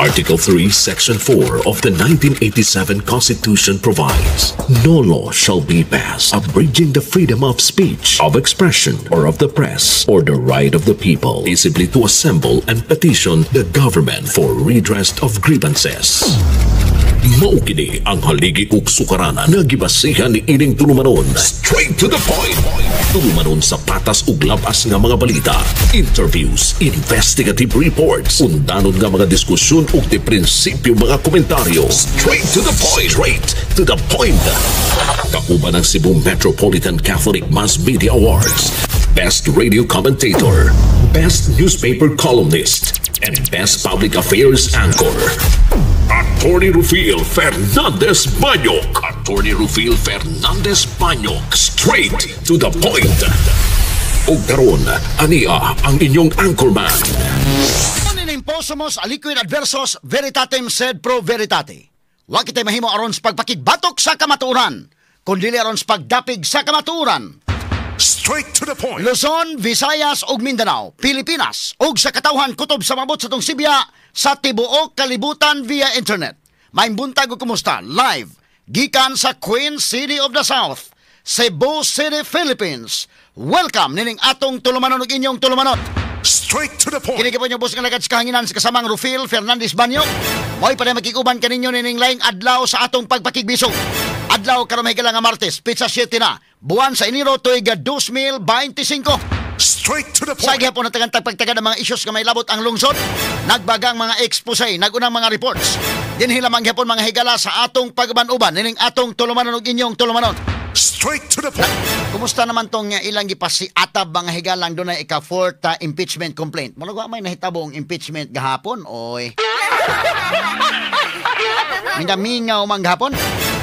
Article 3, Section 4 of the 1987 Constitution provides, "No law shall be passed abridging the freedom of speech, of expression, or of the press, or the right of the people peaceably to assemble and petition the government for redress of grievances." Mao kini ang haligi ug sukaranan nga gibasihan ni ining tulumanon. Straight to the point. Tulumanon sa patas ug labas nga mga balita, interviews, investigative reports, undanon nga mga diskusyon ug di prinsipyo mga komentaryo. Straight to the point. Straight to the point. Kauban ang Cebu Metropolitan Catholic Mass Media Awards, Best Radio Commentator, Best Newspaper Columnist, and Best Public Affairs Anchor. Attorney Rufil Fernandez Banyok. Attorney Rufil Fernandez Banyok. Straight to the point. Ug karon, ania ang inyong anchorman. Imposumus aliquid adversos veritatem sed pro veritate. Wa kitay mahimo aron sa pagpakigbatok sa kamatuoran, kundi aron sa pagdapig sa kamatuoran. Straight to the point. Luzon, Visayas ug Mindanao, Pilipinas ug sa katawhan kutob sa mabot sa tong Sibya sa tibuok kalibutan via internet. Maayong buntag ug kumusta live gikan sa Queen City of the South, Cebu City, Philippines. Welcome nining atong tulumanon ug inyong tulumanon. Straight to the point. Kini po inyong boss nga lagad sa kahanginan, sa kasamang Rufil Fernandez Banyo. Mo'y pa makikuban kaninyo nining laing adlaw sa atong pagpakigbisog. Adlaw karon, mahigala, nga Martes, petsa 7 na, buwan sa Enero, tuig 2025. Straight to the Sa point. gihapon na tagantag pagtagad ng mga isyos nga may labot ang lungsod, nagbagang mga expose, nagunang mga reports. Dinhi lamang gihapon, mga higala, sa atong pagban-uban nining atong tulumanon ug inyong tulumanon. Straight to the point. Kumusta naman tong ilang gipasiatab, mga higalang dunay ika-fourth impeachment complaint? Murag wa may nahitabong impeachment gahapon, oy. Mingamingaw man gahapon.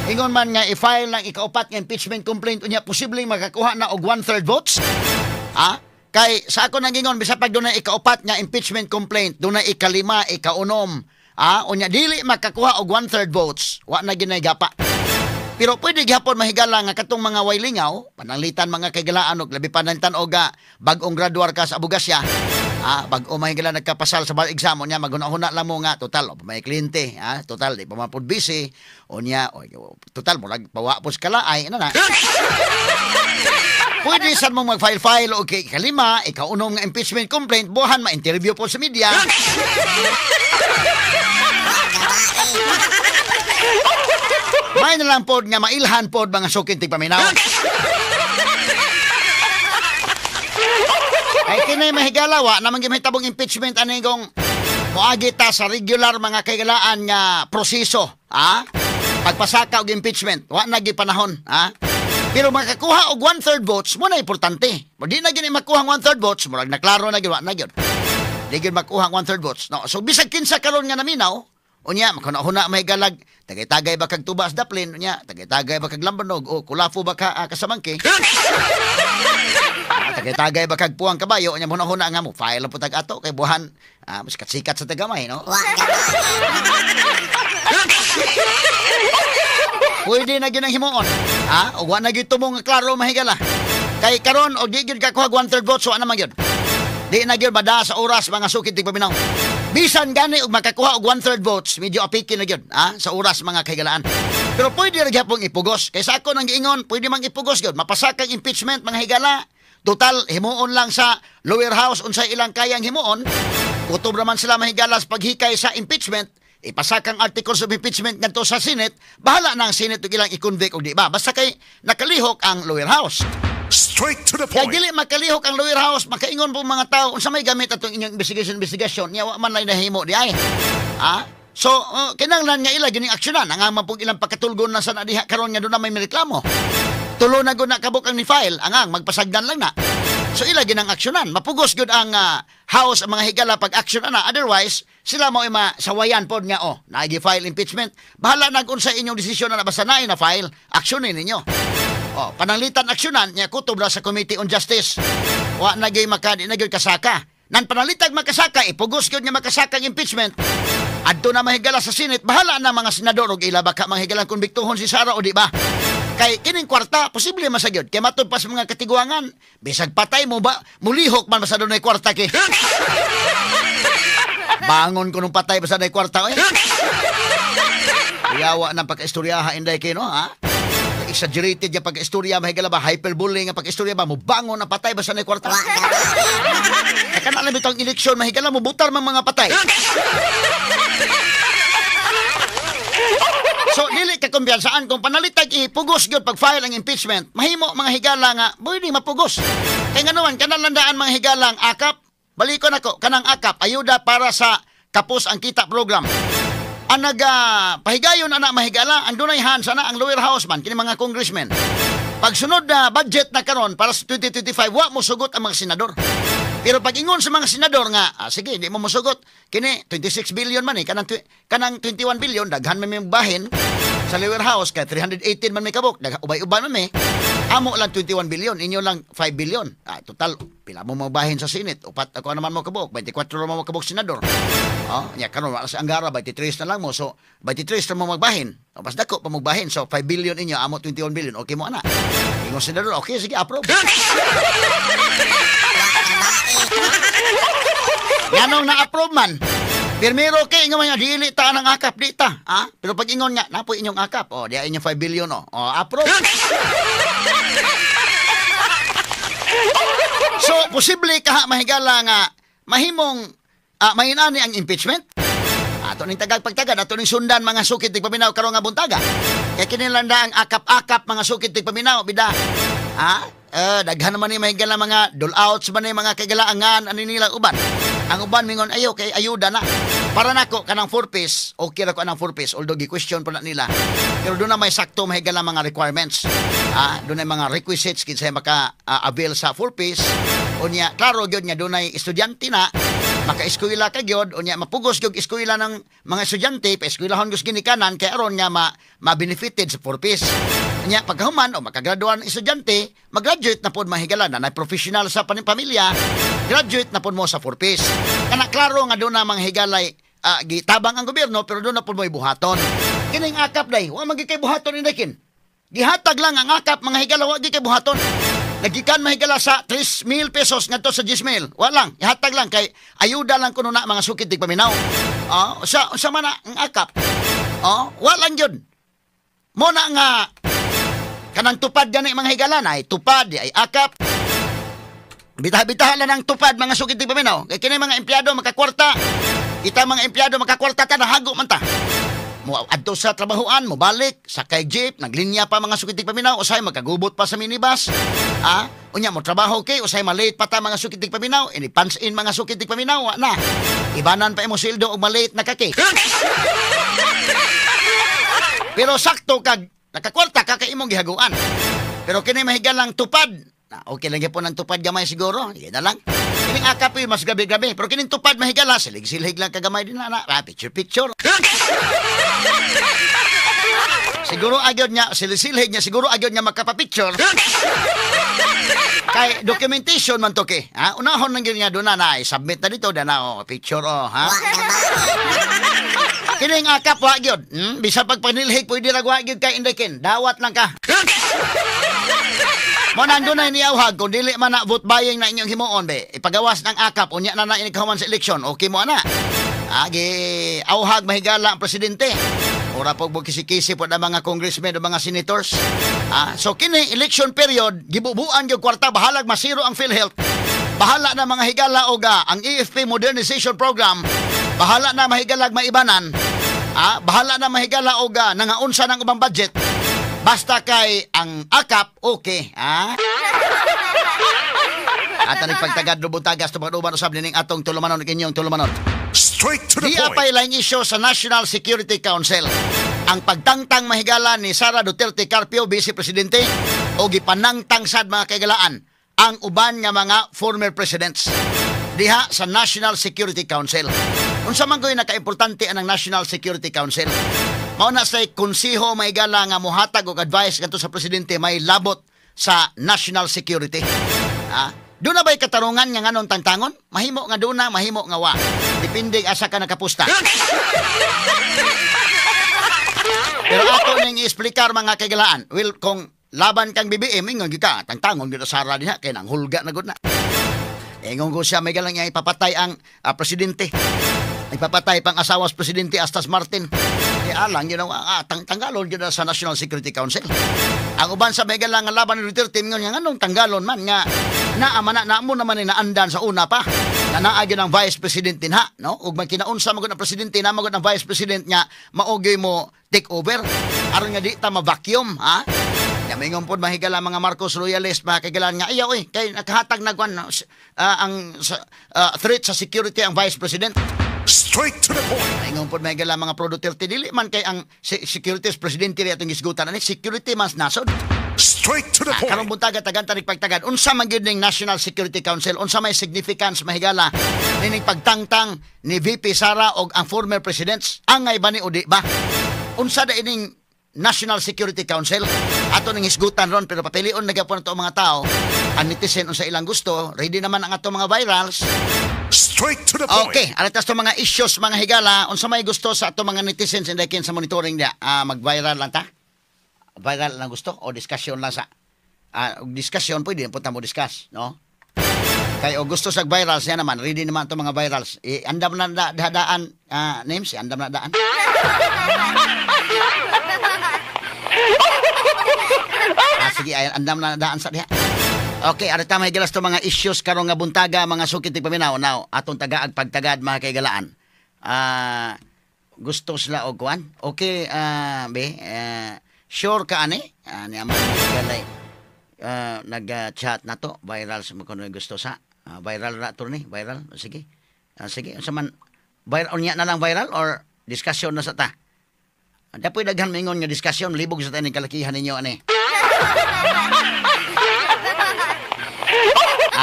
Ingon man nga i-file ng ikaupat nga impeachment complaint, unya posibleng makakuha na og one-third votes. Ha? Kay sa ako nang ingon, bisag pag dunay ikaupat nga impeachment complaint, dunay ikalima, ikaunom, unya dili makakuha og one-third votes, wa na ginay gapa. Pero pwede gihapon, mahigala, nga katong mga waylingaw, pananglitan mga kaigalaan og labi pa nantan og bag-ong graduar ka sa abogasya. Bag-o, mahigala, nagkapasal sa bar exam, unya maghuna-huna lang mo nga total o may kliyente, total di pa man pud busy, unya o, total murag pawa po sa kalaay ana na. Pwede sad mong mag-file-file og kay ikalima, ikaunom nga impeachment complaint, buhan ma-interview po sa media. May na lang pod nga mailhan pod, mga sukin tigpaminaw. Ay kinay, mahigala, wa naman gyud mahitabong impeachment ani kung moagi ta sa regular, mga kaigalaan, nga proseso, ha? Pagpasaka og impeachment, wa na gyud panahon, ha? Pero makakuha og one-third votes mo na importante. Mo di na gyud makuha ang one-third votes, murag naklaro na gyud, wa na gyud. Di gyud makuha ang one-third votes. No, so bisag kinsa karon nga naminaw, unya makuna-huna, mahigalag, tagay-tagay ba kag tubas daplin, unya tagay-tagay ba kag lambanog o kulafo ba ka kasamangke? Tagay-tagay ba kag puwang kabayo, unya muna-huna nga mo file po tag ato kay buhan mas sikat sa tagamay, no? Pwede na gyud ang himuon. Ha? O wa na gyud tumo nga klaro, mahigala. Kay karon og di gyud kakuha one-third votes, wa naman gyud. Di na gyud mada sa oras, mga sukid tigpaminaw. Bisan gani og makakuha og one-third votes, medyo apiki na gyud, ha, sa oras, mga kahigalaan. Pero pwede ra gyapon ipugos. Kay sa ako nang giingon, pwede mang ipugos gyud. Mapasaka ang impeachment, mga higala. Total, himuon lang sa lower house unsay ilang kayang himuon. Kutob raman sila, mahigala, sa paghikay sa impeachment. Ipasaka ang articles of impeachment ngadto sa Senate, bahala na ang Senate ug ilang i-convict og di ba. Basta kay nakalihok ang lower house. Straight to the Kay point. dili makalihok ang lower house, makaingon po mga tao, unsa may gamit atong inyong investigation investigation, nya wa man lay nahimo di ay. Ha? So, kinahanglan nga ila gining aksyonan ang man pong ilang pagkatulgon na sa na diha karon nga doon na may reklamo. Tulo na gud na kabuk ang ni file, angang magpasagdan lang na. So ila ginang aksyonan. Mapugos gud ang house, ang mga higala, pag action ana. Otherwise, sila mo sawayan pod nga oh, naagi file impeachment. Bahala na kung sa inyong desisyon na basta na na file, aksyonin ninyo. Oh, pananglitan aksyonan nya kutob ra sa Committee on Justice. Wa na gyud maka di na gyud kasaka. Nan panalitag makasaka, ipugos gyud nga makasaka ang impeachment. Adto na, mahigala, sa Senate, bahala na mga senador og ila baka manghigalang konbiktuhon si Sara o di ba? Kay kining kwarta, posible man sa gyud. Kay matud pa sa mga katiguangan, bisag patay mo ba, mulihok man basta dunay kwarta kay. Bangon ko nung patay basta na kwarta eh. Yawa ng pagka-istoryaha inday kay no, ha? Exaggerated yung pagka-istorya, mahigala ba? Hyperbole nga pagka-istorya ba? Mubangon na patay basta na kwarta. Kaya na alam itong eleksyon, mahigala, mubutar mang mga patay. So, dili ka kumpiyansaan kung panalitag ipugos gyud pag-file ang impeachment, mahimo mga higala nga, pwede mapugos. Kaya nga naman, kanang landaan mga higalang akap, balikon ako, kanang akap, ayuda para sa Kapos ang Kita program. Ang pahigayon ana mahigala, ang dunay hands ana ang lower house man, kini mga congressmen. Pagsunod na budget na karon para sa 2025, wa mo sugot ang mga senador. Pero pag ingon sa mga senador nga, sige, di mo mosugot. Kini 26 billion man eh, kanang 21 billion, daghan man may bahin sa lower house, kay 318 man may kabuk, ubay-uban man may. Amo lang 21 billion, inyo lang 5 billion. Total, pila mo mabahin sa Senate, upat ako naman mo kabuk, 24 naman mo kabuk senador. Oh, nya karon wala sa Angara, 23 na lang mo. So 23 na mo magbahin. O mas dako pa magbahin. So 5 billion inyo, amo 21 billion. Okay mo ana. Ingon senador, okay sige, approve. Nganong na-approve man? Pirmero kay ingon nga dili ta ang akap di ta, ha? Pero pag ingon nga napoy inyong akap, oh, di inyong 5 billion oh. Oh, approve. So posible kaha mahigala nga mahimong mahinani ang impeachment. Ato ning tagag pagtagad, ato ning sundan mga sukit tigpaminaw karon nga buntaga. Kay kinilanda ang akap-akap mga sukit tigpaminaw bida. Ha? Daghan naman ni mahigala mga dole-outs man ni mga kagalaangan ani nila uban. Ang uban mingon ayo kay ayuda na. Para nako kanang 4-piece, okay ra ko anang 4-piece although gi-question pa na nila. Pero doon na may sakto mahigala mga requirements. Doon na mga requisites kinsay maka avail sa 4-piece. Unya klaro gyud nga dunay estudyante na maka-eskwela ka gyud, unya mapugos gyud eskwela ng mga estudyante, pa-eskwelahon gyud ginikanan kay aron nga ma-benefited sa 4-piece. Unya pagkahuman o makagraduan ang estudyante, mag-graduate na pod mahigala na professional sa pamilya, graduate na pod mo sa 4-piece. Kana klaro nga doon na mga higalay gitabang ang gobyerno pero doon na pod mo ibuhaton. Kining akap day, wa man gyud kay buhaton indakin. Gihatag lang ang akap mga higala, wa gyud kay buhaton. Nagikan mahigala sa 3,000 pesos ngadto sa 10,000. Wa lang, ihatag lang kay ayuda lang kuno na mga sukit tigpaminaw. Sa man ang akap. Wa lang gyud. Mo na nga kanang tupad gani mga higala na ay tupad ay akap. Bitaha-bitaha lang ang tupad mga sukit tigpaminaw. Kay kini mga empleyado makakwarta. Kita mga empleyado makakwarta ta nahago man ta. Mo adto sa trabahoan, mo balik sakay jeep, naglinya pa mga sukit tigpaminaw, usay magkagubot pa sa minibus. Unya mo trabaho kay usay malate pa ta mga sukit tigpaminaw, ini punch in mga sukit tigpaminaw, wa na. Ibanan pa imo sweldo og malate na ka kay. Pero sakto kag nakakwarta ka kay imong gihaguan. Pero kini mahigalang tupad. Na, okay lang gyapon ang tupad gamay siguro. Sige na lang. Kining akap mas gabi-gabi. Pero kining tupad mahigala, silig-silig lang kagamay din na. Picture picture. Siguro agyod niya, silig-silig niya, siguro agyod niya makapapicture. Kay documentation man to ke. Ha? Unahon nang gyud niya doon na submit na dito na oh, picture oh, ha. Kining akap wa gyud. Bisan pag panilhig pwede ra wa gyud kay indekin. Dawat lang ka. Mo nandun na iniawhag kung dili man na vote buying na inyong himuon be. Ipagawas ng akap unya na na inikahuman sa eleksyon. Okay mo ana. Agi auhag mahigala ang presidente. Ora pog kisi-kisi pod ang mga congressmen o mga senators. So kini election period gibubuan gyud kwarta, bahalag masiro ang PhilHealth. Bahala na mga higala og ang AFP Modernization Program. Bahala na mahigalag maibanan. Bahala na mahigala og nangaunsa ng ubang budget. Basta kay ang akap, okay. At ang pagtagad lubutagas tumaduban usab nining atong tulumanon inyong tulumanon. Straight to the Di point. Apay laing isyu sa National Security Council. Ang pagtangtang mahigala ni Sara Duterte Carpio, Vice Presidente, o gipanangtang sad mga kaigalaan ang uban nga mga former presidents diha sa National Security Council. Unsa man goy nakaimportante ang National Security Council? Mao na say konseho mahigala nga mohatag og advice ngadto sa presidente may labot sa national security. Doon na ba'y katarungan nga nganong tangtangon? Mahimo nga doon na, mahimo nga wa. Depende asa ka nakapusta. Pero ato ning i-explicar mga kaigalaan. Well, kung laban kang BBM, ingon gyud ka, tangtangon gyud Sara diha kay nang hulga na gud na. Ingon ko siya may galang nga ipapatay ang presidente. Nagpapatay pang asawa sa presidente Astas Martin. E alang, yun ang tanggalon yun sa National Security Council. Ang uban sa mega lang ang laban ni Duterte, nga anong tanggalon man nga naama na naamo naman ni naandan sa una pa. Na naagi ng Vice President din ha, no? Ug man kinaunsa magud ang presidente, na magud ang Vice President nga maugay mo take over aron nga di ta ma-vacuum, ha? Ya mingon pod mahigala mga Marcos loyalist mga kaigalan nga ayaw eh kay nakahatag na kwan ang threat sa security ang Vice President. Straight to the point. Ingon pod mahigala mga pro Duterte dili man kay ang security presidente ri atong gisgutan ani security man nasod. Straight to the point. Karong buntaga tagan tarik pagtagad unsa man gyud ning National Security Council, unsa may significance mahigala nining pagtangtang ni VP Sara og ang former presidents, angay ba ni o di ba? Unsa da ining National Security Council? Ato ning hisgutan ron pero papilion na gyapon ato ang mga tao. Ang netizen unsa ilang gusto, ready naman ang ato mga virals. Straight to the point. Okay, aratas to mga issues mga higala, unsa may gusto sa ato mga netizens inday kin sa monitoring niya? Mag-viral lang ta? Viral lang gusto o discussion lang sa? Og discussion pwede po ta mo discuss, no? Kay og gusto sa virals niya naman, ready naman ato mga virals. E, andam na daan names, andam na daan. Sige, ay, andam na daan sa diha. Okay, arita may gilas to mga issues karong nga buntaga mga sukit paminaw now atong tagaag pagtagad mga kaigalaan. Gusto sila og kuan? Okay, be, sure ka ani? Niya man galay. Nag-chat na to, viral sa kuno gusto sa. Viral ra to ni, viral. Sige. Sige, unsa man viral unya na lang viral or discussion na sa ta? Dapoy daghan maingon nga discussion libog sa taning kalakihan ninyo ani.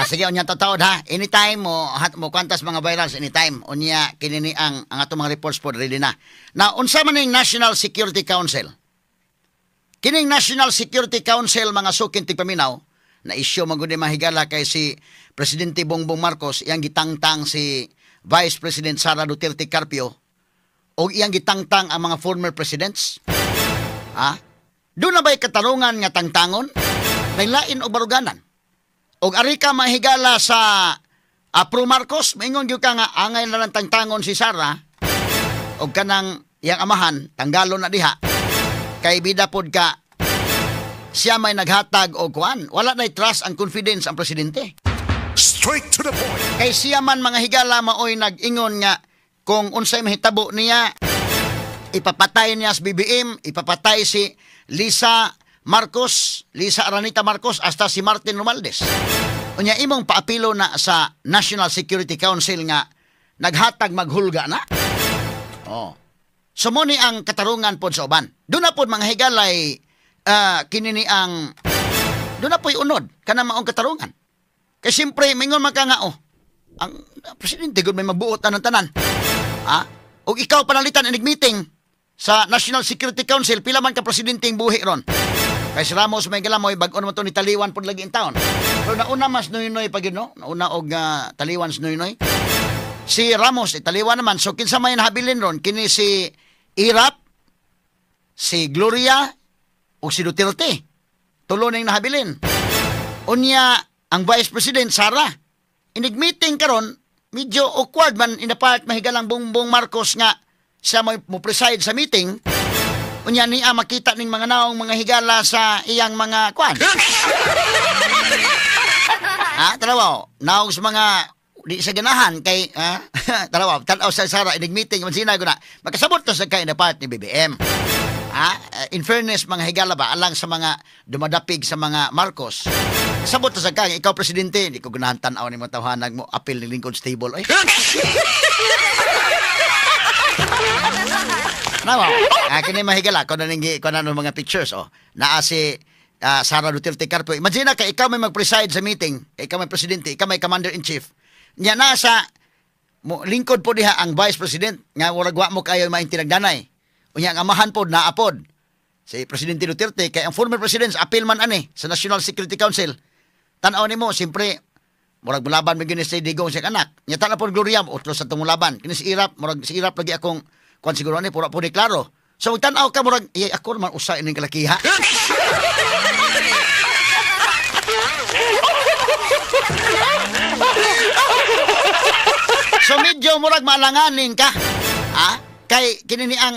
Sige, unya tataod ha. Anytime mo hat mo kwantas mga virals anytime. Unya kinini ang atong mga reports pod ready na. Na unsa man ning National Security Council? Kining National Security Council mga sukin tigpaminaw na isyu man gud mahigala kay si Presidente Bongbong Marcos iyang gitangtang si Vice President Sara Duterte Carpio og iyang gitangtang ang mga former presidents. Ha? Doon na ba'y katarungan nga tangtangon? Lain og baruganan. Og ari ka mahigala sa pro Marcos, maingon gyud ka nga angay na lang tangtangon si Sara og kanang iyang amahan, tanggalon na diha. Kay bida pod ka siya may naghatag og kuan. Wala nay trust ang confidence ang presidente. Straight to the point. Kay siya man mga higala maoy nag-ingon nga kung unsay mahitabo niya, ipapatay niya si BBM, ipapatay si Lisa Marcos, Lisa Aranita Marcos, hasta si Martin Romualdez. Unya imong paapilo na sa National Security Council nga naghatag maghulga na. Oh. So mo ni ang katarungan pod sa uban. Doon na pod mga higalay kinini ang doon na po'y unod kanang maong katarungan. Kay siyempre mingon man ka nga oh, ang presidente gud may mabuot anang tanan. Ha? Og ikaw panalitan inig meeting sa National Security Council, pila man ka presidente ang buhi ron. Kay si Ramos may galamoy bag-o naman to ni Taliwan pod lagi in town. Pero nauna mas Noynoy pag yun, no? Nauna og Taliwan si Noynoy. Si Ramos Taliwan naman. So kinsa may nahabilin ron kini si Irap, si Gloria ug si Duterte. Tulo ning nahabilin. Unya ang Vice President Sara. Inig meeting karon medyo awkward man in the part mahigalang Bongbong Marcos nga siya mo preside sa meeting. Unya niya makita ning mga naong mga higala sa iyang mga kwan. Ha, taraw, naong sa mga di sa ganahan kay taraw, tan-aw sa Sara inig meeting man sina guna. Makasabot to sa kay in the part ni BBM. Ha, in fairness mga higala ba alang sa mga dumadapig sa mga Marcos. Sabot to sa kay ikaw presidente, di ko ganahan tan-aw nimo tawhanag mo apil ni Lincoln's table oy. Nawa, kini mahigala ko na ning ko na mga pictures oh. Naa si Sara Duterte Carpio. Imagine na kay ikaw may mag-preside sa meeting, ikaw may presidente, ikaw may commander in chief. Nya nasa mo lingkod po diha ang vice president nga murag wa mo kayo maintinagdanay. Unya ang amahan pod naa pod si Presidente Duterte kay ang former president apil man ani sa National Security Council. Tan-aw nimo siyempre murag mulaban mi gyud ni si Digong sa anak. Nya tan-aw pod Gloria utlo sa tong mulaban. Kini si Irap murag si Irap lagi akong kuan siguro ani pura po ni klaro. So tan-aw ka murag ako man usa ining kalakiha. So medyo murag maalanganin ka. Ha? Kay kini ni ang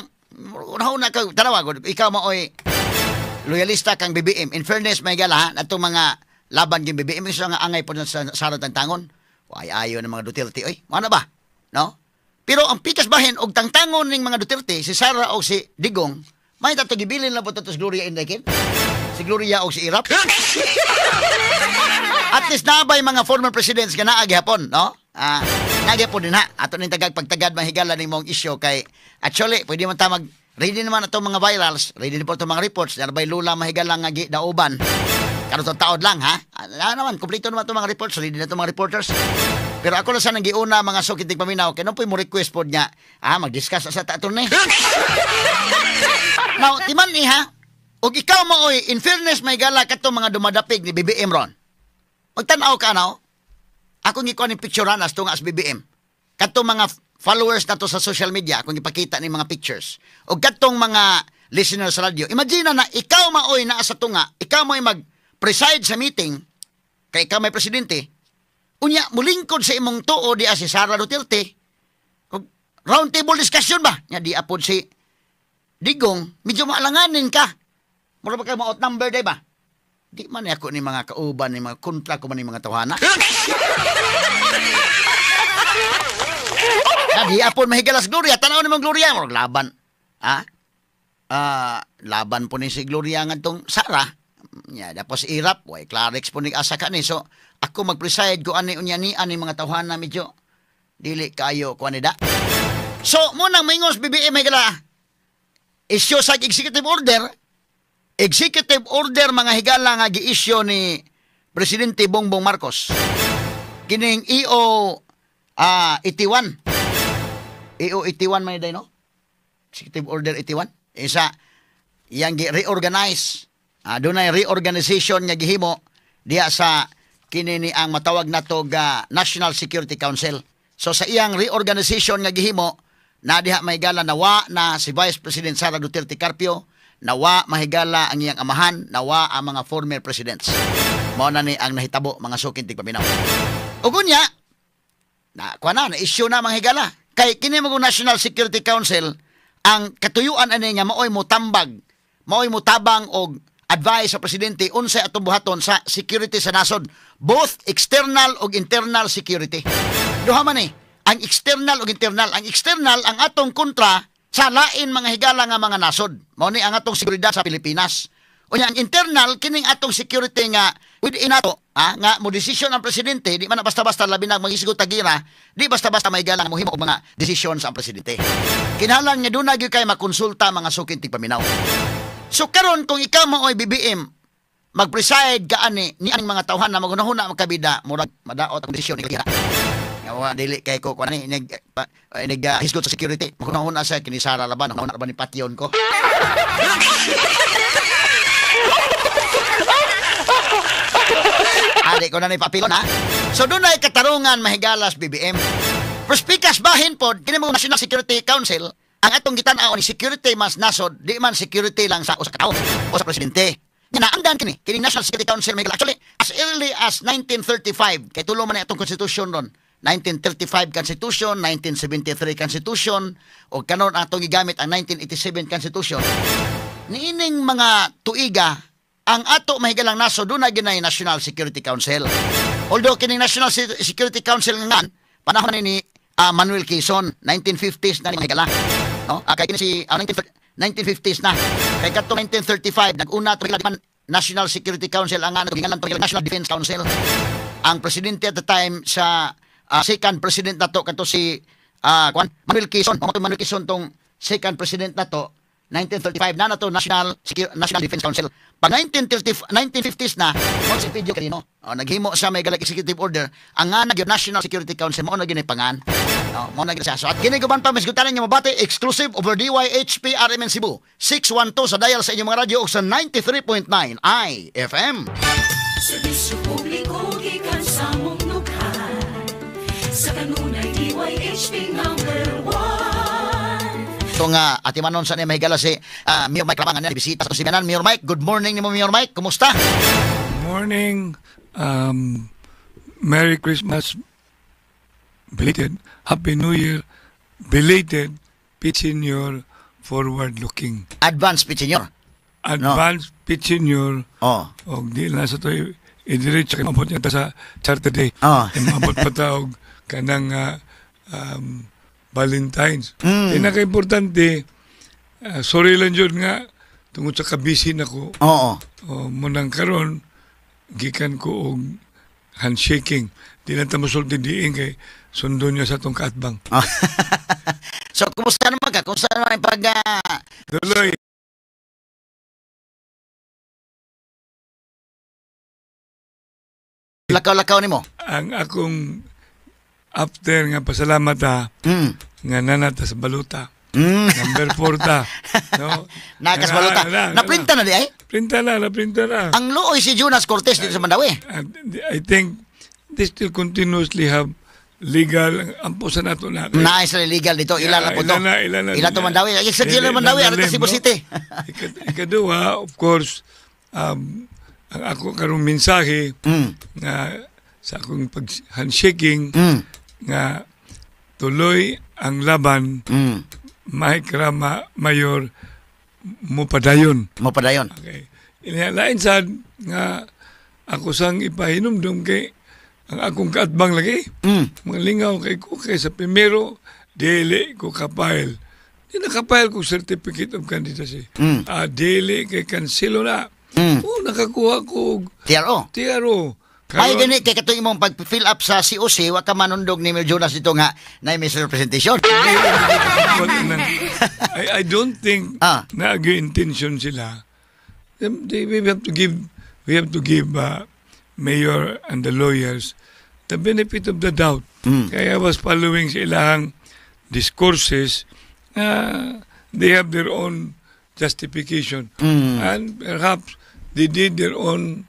una ka tanawa gud, ikaw maoy loyalista kang BBM. In fairness, may gala ha, atong mga laban yung BBM isa nga angay po sa Sara Tangtangon. Way ayo ng mga Duterte oy. Ano ba? No? Pero ang pikas bahin og tangtangon ning mga Duterte, si Sara o si Digong, may tato gibilin lang po tato si Gloria Inday. Si Gloria o si Erap. At least nabay mga former presidents nga naa gihapon, no? Ah, naa gihapon din ha. Ato ning tagag pagtagad, mahigala ning mong issue kay actually pwede man ta mag ready naman atong mga virals, ready na po itong mga reports, narbay lula, mahigala, nga gi dauban. Karon taod lang ha. Ah, naman kompleto naman itong mga reports, ready na itong mga reporters. Pero ako lang sa nang giuna, mga sukit paminaw, kay no po'y mo request pod niya, mag-discuss sa ta ni. Now, timan ni ha. Og ikaw mo oy, in fairness, may gala katong mga dumadapig ni BBM ron. Magtan-aw ka na. Ako gikuha ni picture as tunga as BBM. Katong mga followers nato sa social media, akong ipakita ni mga pictures. Og katong mga listeners sa radyo. Imagine na ikaw maoy naa sa tunga, ikaw mo'y mag-preside sa meeting, kay ikaw may presidente, unya, mulingkod sa imong tuo di si Sara Duterte, og round table discussion ba? Nya di apod si Digong, medyo maalanganin ka. Mura ba kayo ma-outnumber, di ba? Di man ako ni mga kauban, ni mga kontra ko man ni mga tawhana. Na, di apon mahigalas Gloria, tanaw ni mong Gloria, murag laban. Ha? Ah, laban po ni si Gloria ngadtong Sara. Nya, tapos Erap, way Klarex po ni asa ka ni. So, ako mag-preside ko ani unya ni ani mga tawhana medyo dili kayo ko ani da. So, munang mingos BBM, mahigala. Issue sa executive order, executive order, mga higala, nga gi-issue ni Presidente Bongbong Marcos. Kining EO 81. EO 81 man day, no? Executive Order 81. Isa yang gi-reorganize. Dunay reorganization nga gihimo diha sa kini ni ang matawag nato ga National Security Council. So sa iyang reorganization nga gihimo na diha, may gala, nawa na si Vice President Sara Duterte Carpio, nawa, mahigala, ang iyang amahan, nawa ang mga former presidents. Mao na ni ang nahitabo, mga suking tigpaminaw. Ug unya, na kuha na, na-issue na, mga higala. Kay kini mo National Security Council, ang katuyuan ani nga maoy mo tambag, maoy mo tabang og advice sa presidente unsay atong buhaton sa security sa nasod, both external ug internal security. Duha man eh, ang external ug internal. Ang external ang atong kontra sa lain, mga higala, nga mga nasod. Mao ni ang atong seguridad sa Pilipinas. Unya ang internal kining atong security nga within ato, nga mo desisyon ang presidente, di man na basta-basta, labi na magisgot ta gira, di basta-basta may galang mohimo og mga desisyon sa ang presidente. Kinahanglan nga duna gyud kay makonsulta, mga suking tigpaminaw. So karon kung ikaw mo oy BBM, mag-preside ka ani ni aning mga tawhan na maghunahuna magkabida, murag madaot ang desisyon ni gira. Nga wa dili kay ko kuan ni nag nag hisgot sa security. Maghunahuna sa kini Sara laban, hunahuna ba ni patyon ko. Ali ko na ni papilon ha. So doon ay katarungan, mahigalas BBM. Prospikas bahin pod kini mo National Security Council, ang atong gitan-aw ni security mas nasod, di man security lang sa usa ka tawo o sa presidente. Nya naandan kini kini National Security Council may actually as early as 1935 kay tulo man ni atong constitution ron. 1935 Constitution, 1973 Constitution, o kanon atong gigamit ang 1987 Constitution. Niining mga tuiga, ang ato mahigalang nasod doon na ginay National Security Council. Although kining National Security Council nga panahon ni ni Manuel Quezon, 1950s na ni mahigala. No? Kay kini si 1950s na. Kay kadto 1935 nag-una to man National Security Council ang ano gingalan to National Defense Council. Ang presidente at the time sa second president nato kadto si kuan Manuel Quezon. Mao to Manuel Quezon tong second president nato 1935 na nato National Defense Council. Pag 1930, 1950s na, mo si Elpidio Quirino. Oh, naghimo siya may galag executive order ang nga nag National Security Council mao na gini pangan. Oh, mao na gini siya. So at kini guban pa misgutanan niyo mabati exclusive over DYHP RMN Cebu 612 sa dial sa inyong mga radyo ug sa 93.9 IFM. Serbisyo publiko gikan sa mong nukhan. Sa kanunay DYHP number 1. Ito nga, ati manon sa ni mahigala si Mayor Mike Labangan niya, bisita sa Siganan. Mayor Mike, good morning nimo, Mayor Mike. Kumusta? Morning. Merry Christmas. Belated Happy New Year, belated Pete Senior, forward looking. Advance, Pete Senior. Advance, Pete Senior. Og di na sa to idiretso kay maabot niya ta sa Charter Day. Maabot pa ta og kanang Valentine's. Pinaka-importante, sorry lang jud nga tungod sa kabisi nako. O munang karon gikan ko og handshaking. Di na ta mosulti diin kay sundon niya sa atong kaatbang. So, kumusta naman ka? Kumusta naman ang pag Tuloy. Lakaw-lakaw nimo? Ang akong after nga pasalamat ha, nga nanata sa baluta. Number 4 ta. No? Nakas baluta. Na, na, Naprinta na di ay? Printa na, naprinta na. Ang luoy si Jonas Cortez dito sa Mandaue. And I think they still continuously have legal ang pusa nato na. Naay sa legal dito. Ila na po to. Ila na, ila na. Ila to Mandaue. Ay, sa ila Mandaue, arita Cebu City. Ikaduha, of course, ang ako karong mensahe nga sa akong pag-handshaking nga tuloy ang laban, Mike Rama Mayor mo padayon. Mo padayon. Okay. Lain sad nga ako sang ipahinumdum kay ang akong kaatbang lagi. Mga lingaw kay ko kay sa primero dili ko kapile. Di nakapile ko certificate of candidacy. Dili kay kanselo na. Oh, nakakuha ko og TRO. TRO. May gani kay katong imong pag-fill up sa COC, wa ka manundog ni Mel Jonas dito nga na misrepresentation. I don't think na intention sila. We have to give mayor and the lawyers the benefit of the doubt. Kaya I was following sa ilang discourses they have their own justification. And perhaps they did their own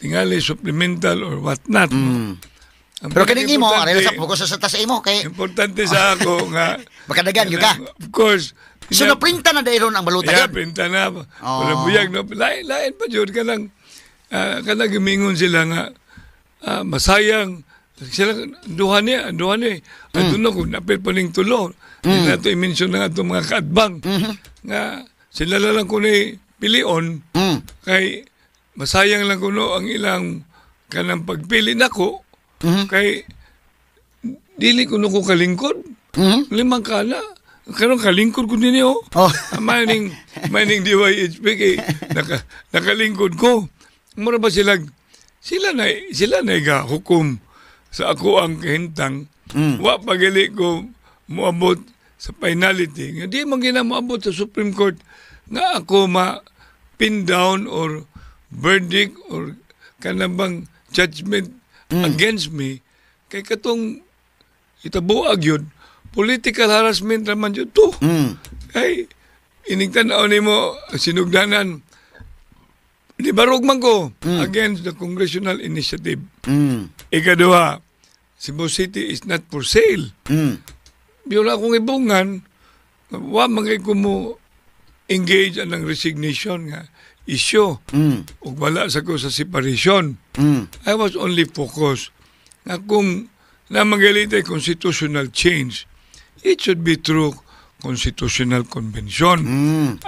tingali supplemental or what not. Ang Pero kaning imo, pinaka-importante- aray sa focus sa tas imo kay Importante sa ako nga makadagan gyud ka. Of course. So naprinta na dayron ang baluta Yeah, yun. printa na. Wala buyag no. Lain, lain pa jud kanang gimingon sila nga masayang sila duha niya, duha niya. I don't know kung napil pa ning tulo. Hindi na ito i-mention na nga itong mga kaatbang. Nga sila na lang kung ni pilion kay masayang lang kuno ang ilang kanang pagpili nako kay dili kuno ko kalingkod. Limang kala. Karon kalingkod ko ninyo. Oh. Mining mining DYHP kay nakalingkod ko. Mura ba sila na ga hukom sa ako ang kahintang. Wa pagali ko moabot sa finality. Nga di man gina moabot sa Supreme Court nga ako ma pin down or verdict or kanabang judgment against me kay katong itabuag yun, political harassment raman yun to. Kay inigtan-aw nimo sinugdanan libarog man ko against the congressional initiative. Ikaduha, Cebu City is not for sale. Biyon akong ibungan, wa man kay ko mo engage anang resignation nga issue. Ug wala sa ko sa separation. I was only focused nga kung namangalitay constitutional change, it should be through constitutional convention.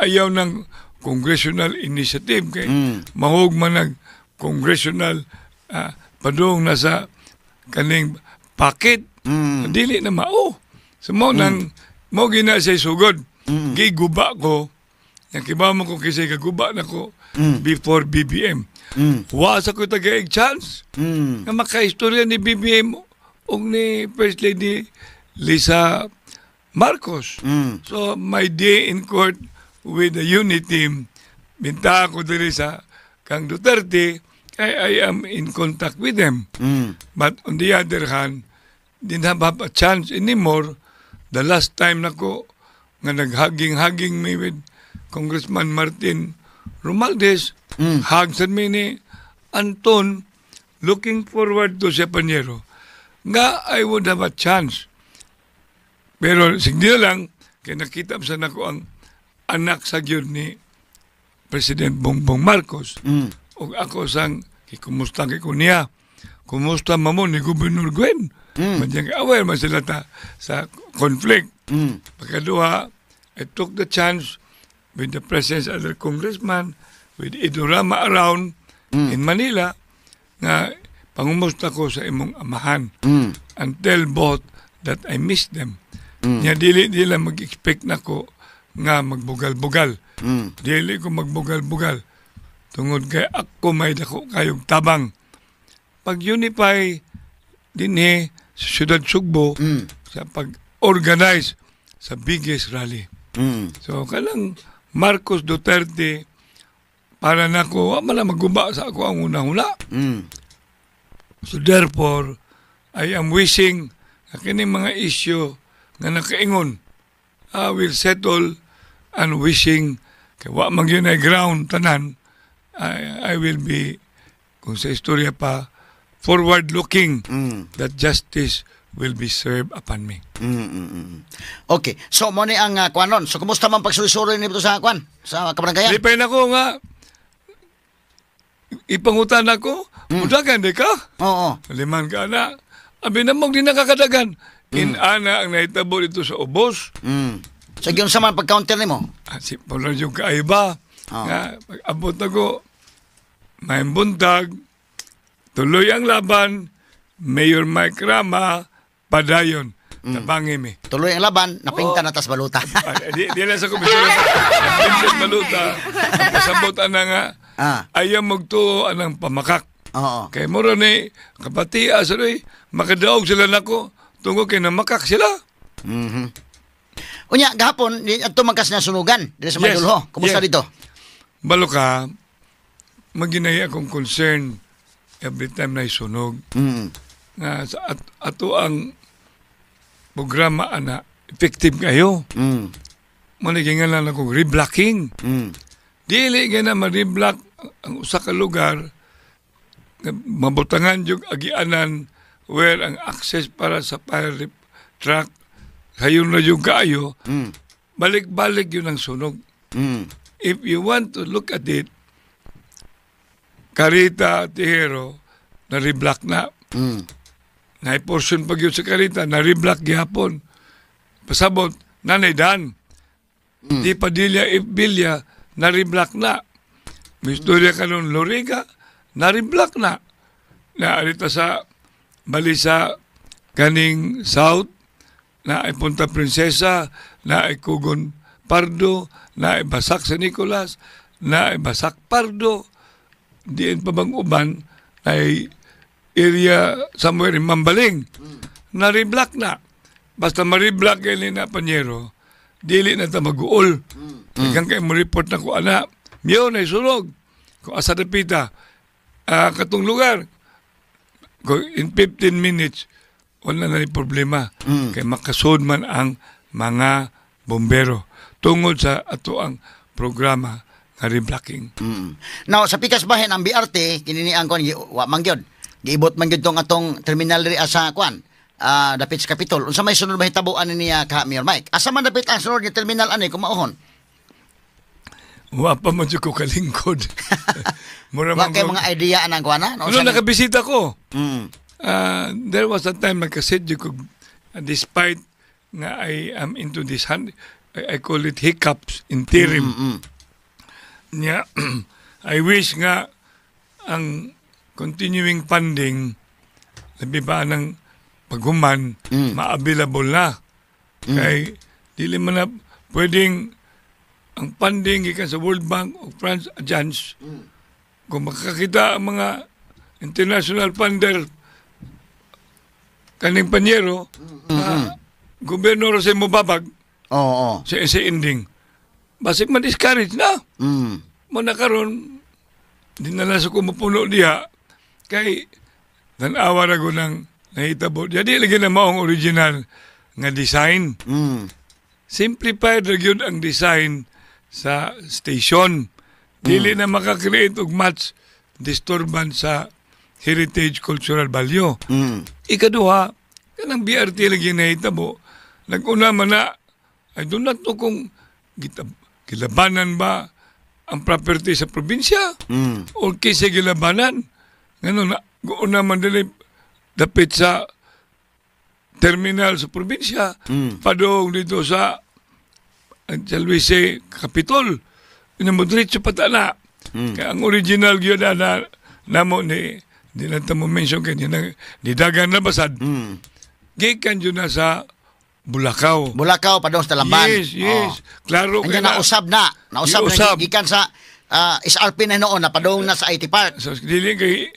Ayaw ng congressional initiative kay mahog man nag congressional padung na sa kaning packet. Dili na mao. So mo nang mo gina siya sugod. Giguba ko. Yang kibaw mo ko kasi kaguba na ko before BBM. Wa sa ko tagaig chance nga makaistorya ni BBM og ni First Lady Lisa Marcos. So my day in court with the unit team, binta ako diri sa kang Duterte, kay I am in contact with them. But on the other hand, didn't have a chance anymore. The last time nako nga naghaging-haging me with Congressman Martin Romualdez, hug sad mi ni Anton, looking forward to siya Panyero, nga I would have a chance. Pero sige na lang, kay nakita sa nako ang anak sa gyud ni President Bongbong Marcos. Ug ako sang kikumusta kay ko niya. Kumusta man mo ni Governor Gwen? Mm. Aware man sila ta sa conflict. Pagkaduha, I took the chance with the presence of other congressman, with Edo Rama around in Manila, nga pangumusta ko sa imong amahan and tell both that I miss them. Nya dili nila mag-expect nako nga magbugal-bugal. Dili ko magbugal-bugal. Tungod kay ako may dako kayong tabang. Pag-unify dinhi sa Siyudad Sugbo sa pag-organize sa biggest rally. So kanang Marcos Duterte para nako wa man na maguba sa ako ang unang-una. So therefore, I am wishing nga kining mga issue nga nakaingon I will settle and wishing kay wa man gyud ay ground tanan. I will be, kung sa istorya pa, forward looking that justice will be served upon me. Okay. So mo ni ang kuanon. So kumusta man pagsuloy-suloy nito sa kuan sa kabaranggayan? Lipay na ko nga ipangutan ako, mudagan di ka? Oo. Liman ka na. Abi na mo, di nakakadagan. Inana ang nahitabo dito sa ubos. So gyud sa man pag-counter nimo? Ah, si Paulo yung kaiba. Oo. Nga, pag abot ako, may buntag, tuloy ang laban, Mayor Mike Rama, padayon. Tabangi mi. Tuloy ang laban, napinta na tas baluta. Ah, di lang sa komisyon. Napinta baluta. Ang pasabot ana nga, ayaw magtuo anang pamakak. Kay mura ni, kapati, asa ni, makadaog sila nako, tungod kay namakak sila. Unya, gahapon, di adto man kas nasunugan diri sa Maydolho. Kumusta dito? Balo ka, maginay akong concern every time na isunog. Nga sa ato ang programa ana effective kayo. Maniging nga lang akong reblocking. Dili nga na ma-reblock ang usa ka lugar nga mabutangan yung agianan where ang access para sa fire truck hayon na yung kaayo, balik-balik yun ang sunog. If you want to look at it, Carita, Tejero, na-reblock na. Na-portion pag yun sa Carita, na-reblock gihapon. Pasabot, nanay dan. Di Padilla, Bilya, na-reblock na. May istorya ka nun, Loriga, na-reblock na. Na arita sa, bali sa kaning South, na ay Punta Princesa, na ay Kugon Pardo, na ay Basak sa Nicolas, na ay Basak Pardo, diin pa bang uban, ay area somewhere in Mambaling. Na-reblock na. Basta ma-reblock kayo na panyero, dili na ta mag-uol. Kaya kay mo report na ko, ana, miyo na isunog. Kung asa dapita, katong lugar, in 15 minutes, wala na ni problema. Kay makasud man ang mga bombero tungod sa ato ang programa nga reblocking. Now, sa pikas bahin ang BRT, kini ni ang kuan wa man gyud. Giibot man gyud tong atong terminal diri sa kuan, dapit sa Capitol. Unsa may sunod mahitabuan ni niya ka Mayor Mike? Asa man dapit ang sunod nga terminal ani kung maohon? Wa pa man jud ko kalingkod. Mura Wa man kay mga idea anang kuan na? No, Ano, nakabisita ko. There was a time nagkasedyo ko, despite nga I am into this hand, I call it hiccups interim. Nya, I wish nga ang continuing funding labi ba ng paghuman ma-available na. Kay dili man na pwedeng ang funding gikan sa World Bank o France Agence, kung makakita ang mga international funder kaning panyero, gobyerno ra sa mobabag Oo. sa ending. Basig ma-discourage na. Mo na karon di na lang sa kumupuno diha kay tan-awa ra ko ng nahitabo. Di lagi na maong original nga design. Simplified ra gyud ang design sa station. Dili na makakreate og much disturbance sa heritage cultural value. Ikaduha, kanang BRT lagi nahitabo. Nag-una man na, I do not know kung gilabanan ba ang property sa probinsya or kinsa gilabanan. Ngano na una man dili dapit sa terminal sa probinsya, padung dito sa San Luis Capitol. Ina mo diretso pa ta na. Kaya ang original gyud na, na namo ni di na ta mo mention kay di na di dagan na basad. Gikan jud na sa Bulacau. Bulacau padung sa Talamban. Yes. Klaro Anya kay na. Nausab na. Nausab na Giusab. Gikan sa SRP na noon na padung na sa IT Park. So dili kay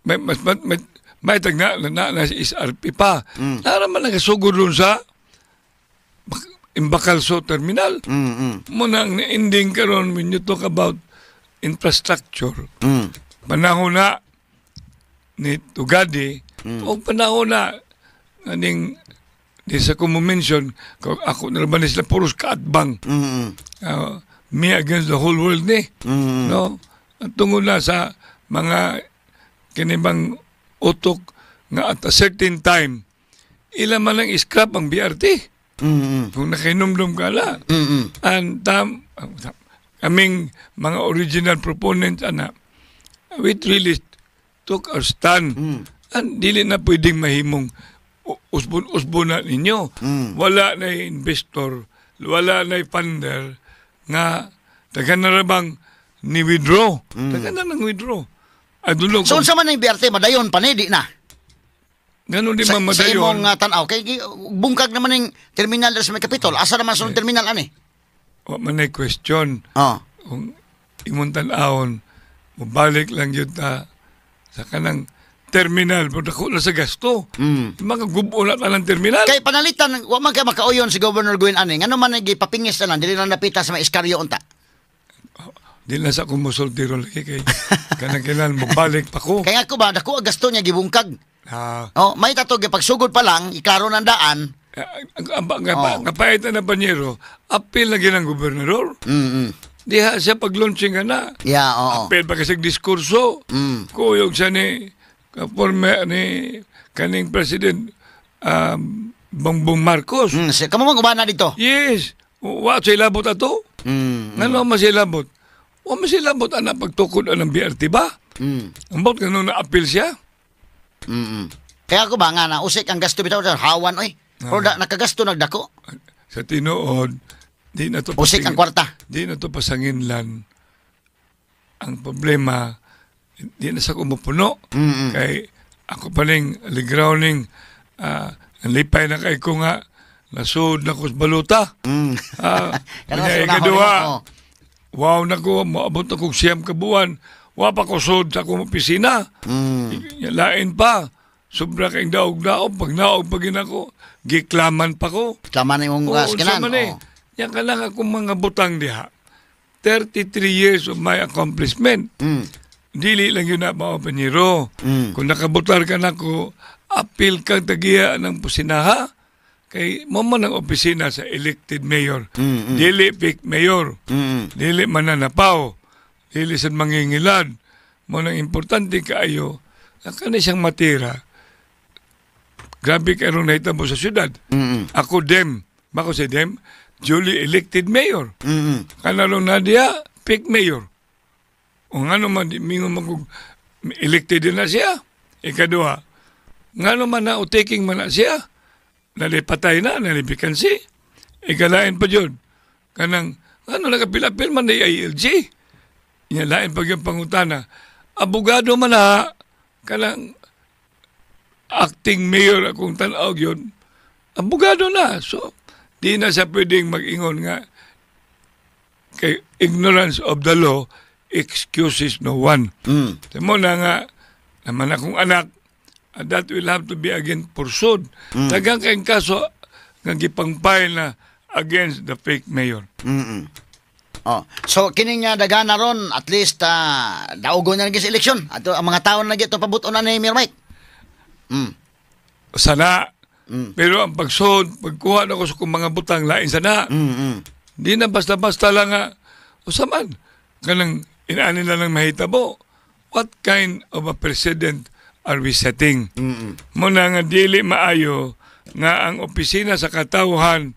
may mas may, may tag na na, na si SRP pa. Nara man nagasugod dun sa Imbacalso Terminal. Muna ang ending karon when you talk about infrastructure. Panahon na ni Tugade o panahon na aning di sa ko mo mention ako na ba ni sila puros kaatbang. Me against the whole world ni. No? At tungod na sa mga kinibang utok nga at a certain time ila man lang scrap ang BRT. Kung nakahinumdum ka la. And kaming mga original proponents ana, we really took our stand. And dili na pwedeng mahimong usbon-usbon na ninyo. Wala na investor, wala na funder nga taga na ra bang ni withdraw. Taga na nang withdraw. I don't know So kung unsa man ang BRT, madayon pa ni di na? Ganun di Sa, man sa madayon. imong tan-aw kay bungkag naman ning terminal sa may Capitol. Asa naman sa terminal ani? Wa man ay question. Kung imong tan-awon, mubalik lang yun ta sa kanang terminal, pero dako na sa gasto. Mga gubo na ta ng terminal. Kay panalitan wa man kay makauyon si Governor Gwen ani. Ngano man gipapingis na lang, dili na napita sa may Escario unta? Di na sa akong musulti ron lagi kay kanang kailan mubalik pa ko. Kaya ako ba dako ang gasto niya gibungkag. Oh, may tato gipagsugod pa lang, iklaro ng daan. Ang kapait na banyero, apil na ginang gobernador. Diha siya pag-launching ka na. Yeah, oo. Apil pa kasi diskurso. Kuyog siya ni former ni kaning President Bongbong Marcos. Si, kamo man ubana dito. Yes. Wa sa ilabot ato. Ngano man sa ilabot? Wa man sa ilabot ana pagtukod ang BRT ba? Ambot ngano na apil siya? Kaya ako ba nga na usik ang gasto bitaw hawan oy. Pero da, nakagasto nagdako. Sa tinuod, di na to Usik ang kwarta. Di na to pasanginlan. Ang problema, di na sa kumupuno. Kay ako pa ning ligraw ning ang lipay na kay ko nga nasud na ko sa baluta. Kana Kunya sa unahon ikaduha, nimo, oh. Wow na ko, moabot ako 9 ka buwan. Wa pa ko sud sa akong opisina. Lain pa. Sobra kayong daog-daog. Pag naog pa gina ko, giklaman pa ko. Tama na imong Oo, gas unsa man eh. Oh. Yan ka lang akong mga butang diha. 33 years of my accomplishment. Dili lang yun na mga panyero. Kung nakabutar ka nako, apil kang tagiya ng pusinaha. Kay mo man ang opisina sa elected mayor. Dili pick mayor. Dili mananapaw. Dili sa mangingilad. Mo nang importante kaayo, ang kani siyang matira. Grabe karon nahitabo sa syudad. Ako dem, bako si dem, duly elected mayor. Kanalong na diya, pick mayor. O nga naman, di mingon man kung elected din na siya. Ikaduha, nga naman na taking man na siya. Nalipatay na, nalipikansi. Ikalain pa yun. Kanang, ano, nakapilapil man na ILG. Lain pa yung pangutana. Abogado man na, kanang acting mayor akong tanaw yun, abogado na. So, di na siya pwedeng mag-ingon nga kay ignorance of the law excuses no one. Mo na nga, naman akong anak, that will have to be again pursued. Daghang kayong kaso nga gipang-file na against the fake mayor. Oh. So kini nga dagana ron at least daugon na lagi sa eleksyon. Ato ang mga tao na gito pabuton na ni Mayor Mike. Sana. Pero ang pagsuod, pagkuha na ko sa kong mga butang, lain sana. Di na basta-basta lang nga, usaman, kanang inaani na lang mahitabo. What kind of a president are we setting? Muna nga dili maayo nga ang opisina sa katawhan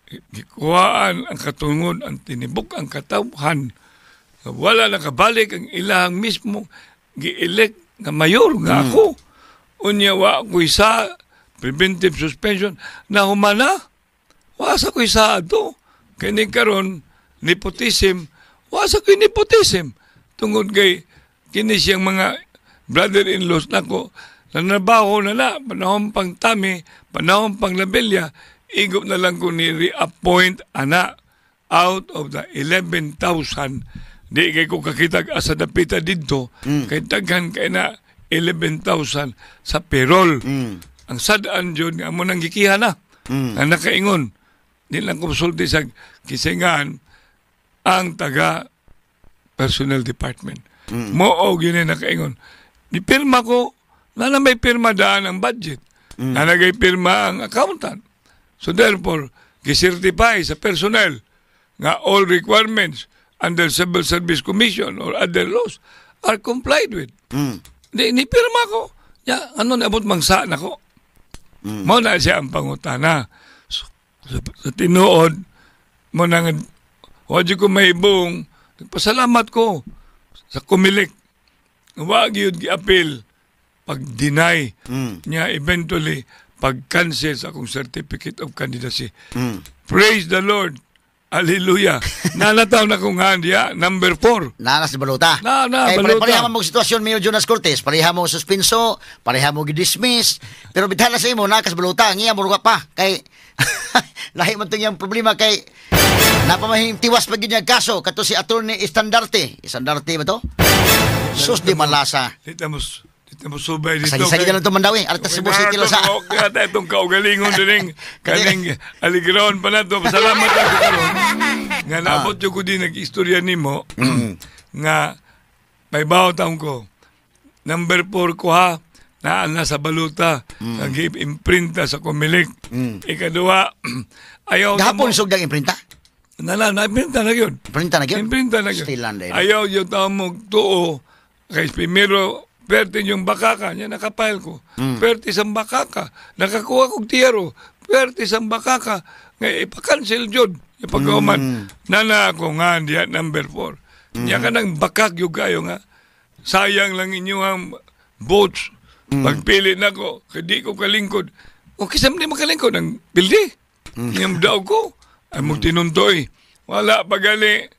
gikuhaan ang katungod ang tinibok ang katawhan. Wala nakabalik ang ilahang mismo gi-elect nga mayor nga ako. Unya wa ko isa preventive suspension na humana. Wa sa ko isa ato. Kay ni karon nepotism, wa sa ko nepotism. Tungod kay kini siyang mga brother-in-laws nako nanrabaho na na panahon pang Tami, panahon pang Labella, igop na lang ko ni reappoint ana out of the 11,000. Di kay ko kakitag asa dapita didto kay daghan kay na 11,000 sa payroll. Ang sad-an jud nga amo nang gikiha na. Ang nakaingon di lang ko sulti sa kisingan ang taga personnel department. Mo og yun ay nakaingon. Ni pirma ko, na na may pirma daan ang budget. Na nagay pirma ang accountant. So therefore, gicertify sa personnel nga all requirements under Civil Service Commission or other laws are complied with. Di, ni pirma ko. Ya, ano naabot mangsa nako. Mao na siya ang pangutana. So, sa tinuod, mo na nga, wa jud ko mahibong, nagpasalamat ko sa Comelec. Wa gyud gi-appeal pag-deny niya eventually pag-cancel sa akong certificate of candidacy. Praise the Lord. Hallelujah. Nanataw na kong handiya, number 4. Naa sa balota. Na, Kay balota. Pareha mo sitwasyon, Mayor Jonas Cortez, pareha mo suspenso, pareha mo gi-dismiss, pero bithala sa imo naa ka sa balota, ang iya muruga pa kay lahi man tong iyang problema kay napamahing tiwas pa gyud niya kaso kato si Attorney Estandarte. Estandarte ba to? Sus di malasa. Dito mo subay dito. Sagi-sagi na lang ito Mandawi. Arta Cebu City lang sa. Okay, ata itong kaugalingon dining kaning aligroon pa na to. Pasalamat ako karon. Nga naabot ko din nag-istorya nimo nga may taon ko. Number 4 ko ha, naa na sa baluta, mm. Imprinta sa Comelec. Ikaduha, ayaw na Gahapon mo. sugdang imprinta. Na, imprinta na yun. Imprinta na gyud. Imprinta na yun. Still lang din. Ayaw yung tao mo tuo. Kay primero, perte yung bakaka. Niya nakapile ko. Perte sa bakaka. Nakakuha kong tiyaro. Perte sa bakaka. Nga ipakancel yun. Ipagkahuman. Nana ako nga diya number 4. Niya ka nang bakak yung kayo nga. Sayang lang inyo ang votes. Pagpili na ko, kay di ko kalingkod. O kisam di makalingkod ang pildi. Niyam daw ko. Ay mo tinuntoy. Wala pa gali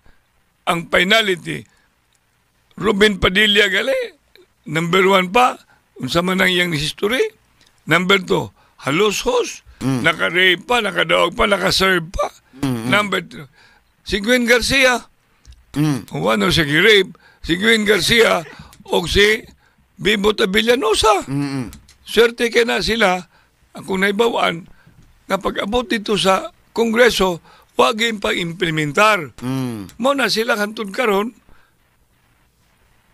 ang finality. Ruben Padilla gali. Number 1 pa. Unsa man ang iyang history. Number 2, halos-hos. Naka-rape pa, nakadaog pa, naka-serve pa. Number 3, si Gwen Garcia. Kung ano siya gi-rape, si Gwen Garcia o si Bibo Villanosa. Swerte kay na sila, akong naibawaan, nga pag-abot dito sa Kongreso, wag yung pag-implementar. Mo na sila hantod karon,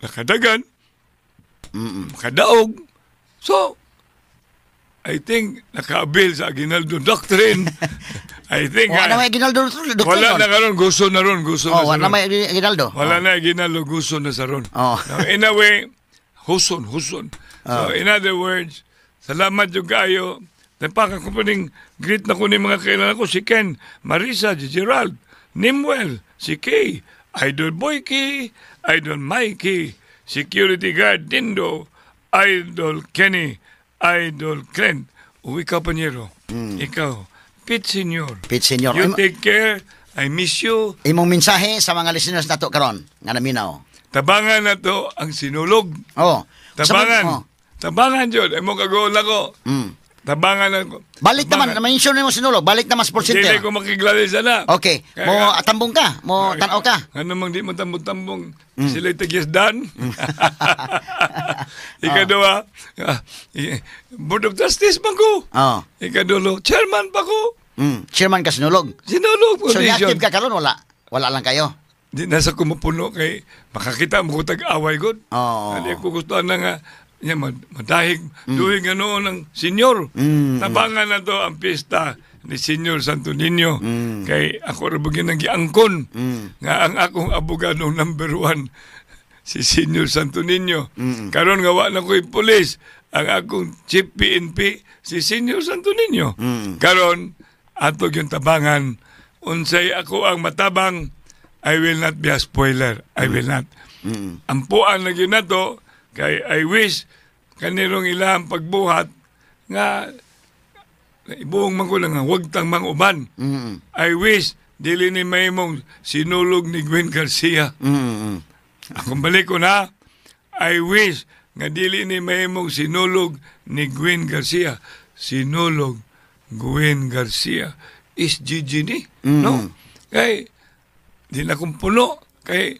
nakadagan, makadaog. So, I think naka-avail sa Aguinaldo Doctrine. I think Wala na may Aguinaldo doctrine. Wala na karon, gusto na ron, gusto Oh, na sa wala na ron. may Aguinaldo. Wala na Aguinaldo, gusto na sa ron. Now, in a way, huson, huson. So, in other words, salamat yung kayo. Napaka ko pa ning greet na ko ni mga kailangan ko, si Ken, Marisa, si Gerald, Nimwell, si Kay, Idol Boyki, Idol Mikey, Security Guard Dindo, Idol Kenny, Idol Clint. O ikaw, Panyero. Ikaw, Pete Senior. Pete Senior. You take care. I miss you. Imong mensahe sa mga listeners nato karon nga naminaw. Tabangan na to ang Sinulog. Sa Tabangan. Tabangan yun. Ay mo kagol ako. Tabangan ako. Balik naman, Tabangan. na-mention mo Sinulog, balik naman Sports Dili Center. ko makiglalis na. Okay. Mo atambong ka, mo tanaw ka. Ano mang di mo tambong-tambong. Sila tagyasdan. Ikaduha, Board of Trustees man ko. Ikadulo, chairman pa ko. Chairman ka Sinulog. Sinulog So, Foundation. active ka karon wala? Wala lang kayo. Di nasa kumupuno kay makakita mo ko tag-away god. Hindi ko gusto na nga niya madahig duwing ano ng senior. Tabangan na to ang pista ni Senior Santo Niño. Kay ako ra bagay nang giangkon nga ang akong abogado number 1 si Senior Santo Niño. Karon nga wa na ko'y pulis, ang akong chief PNP si Senior Santo Niño. Karon ato yung tabangan unsay ako ang matabang, I will not be a spoiler. I will not. Ampuan na gyud nato Kay I wish kanirong ilang pagbuhat nga ibuong man ko lang nga wag tang mang uban. I wish dili ni mahimong sinulog ni Gwen Garcia. Akong balik ko na, I wish nga dili ni mahimong sinulog ni Gwen Garcia. Sinulog Gwen Garcia is GG ni. No? Kay di na kong puno. Kay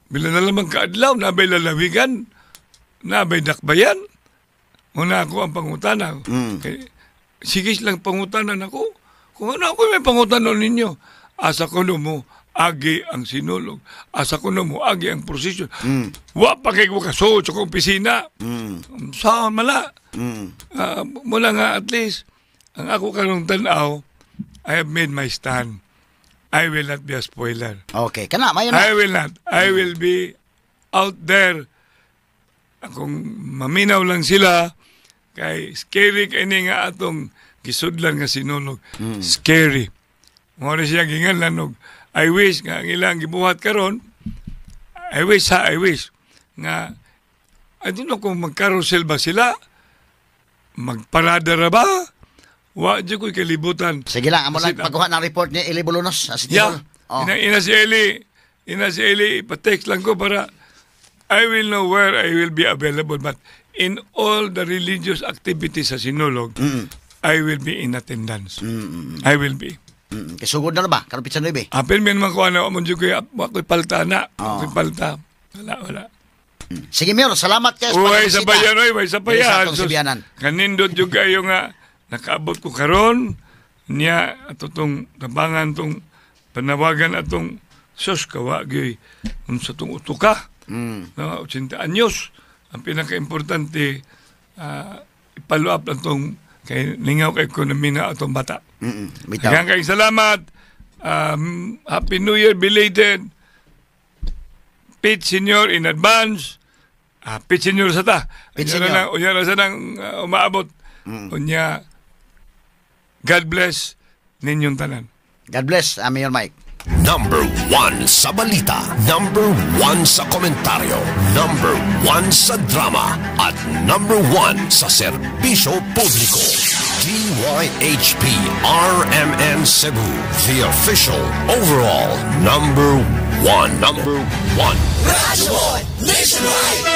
bila na lamang kaadlaw, nabay lalawigan, nabay dakbayan. Una ako ang pangutana. Kay, sige lang pangutanan ako. Kung ano ako may pangutanan ninyo, asa ko no mo agi ang sinulog. Asa ko no mo agi ang prosesyon. Wa pa kay kasuot sa kong opisina. Saan mala? Mula nga at least, ang ako karong tan-aw, I have made my stand. I will not be a spoiler. Okay, kana mayo na. I will not. I will be out there. Kung maminaw lang sila, kay scary kay ni nga atong gisudlan nga sinulog. Scary. Mo na siya ginganlan og I wish nga ang ilang gibuhat karon. I wish ha, I wish nga I don't know kung magkarosel ba sila, magparada ra ba? Wa jud ko'y kalibutan. Sige lang, amo lang Kasi- pagkuha ng report ni Eli Bolonos sa City Yeah. Hall. Oh. Ina si Eli, ina si Eli, ipa-text lang ko para I will know where I will be available. But in all the religious activities sa Sinulog, I will be in attendance. I will be. Kay sugod na ba? Karon pitsa 9. Apil min man ko ano, mo jud ko'y ako'y palta na. Ako'y palta. Wala, wala. Sige, Mayor, salamat kayo Uy, sa bayan, oy, way sa Dili sa bayan. atong Sibianan. Kanindot jud kayo nga nakaabot ko karon niya ato tong tabangan tong panawagan atong sus kawa gyoy unsa tong utuka. No, 80 anyos. Ang pinakaimportante i-follow up lang tong kay lingaw kay ekonomi na atong bata. Bitaw. Daghang kayong salamat. Happy New Year belated. Pete Senior in advance. Pete Senior sa ta. Pete Unya Senior. na lang- Unya na sa nang umaabot. Unya, God bless ninyong tanan. God bless, Mayor Mike. Number 1 sa balita, number 1 sa komentaryo, number 1 sa drama, at number 1 sa serbisyo publiko. DYHP RMN Cebu, the official overall number 1. Number 1. Radyo Nationwide.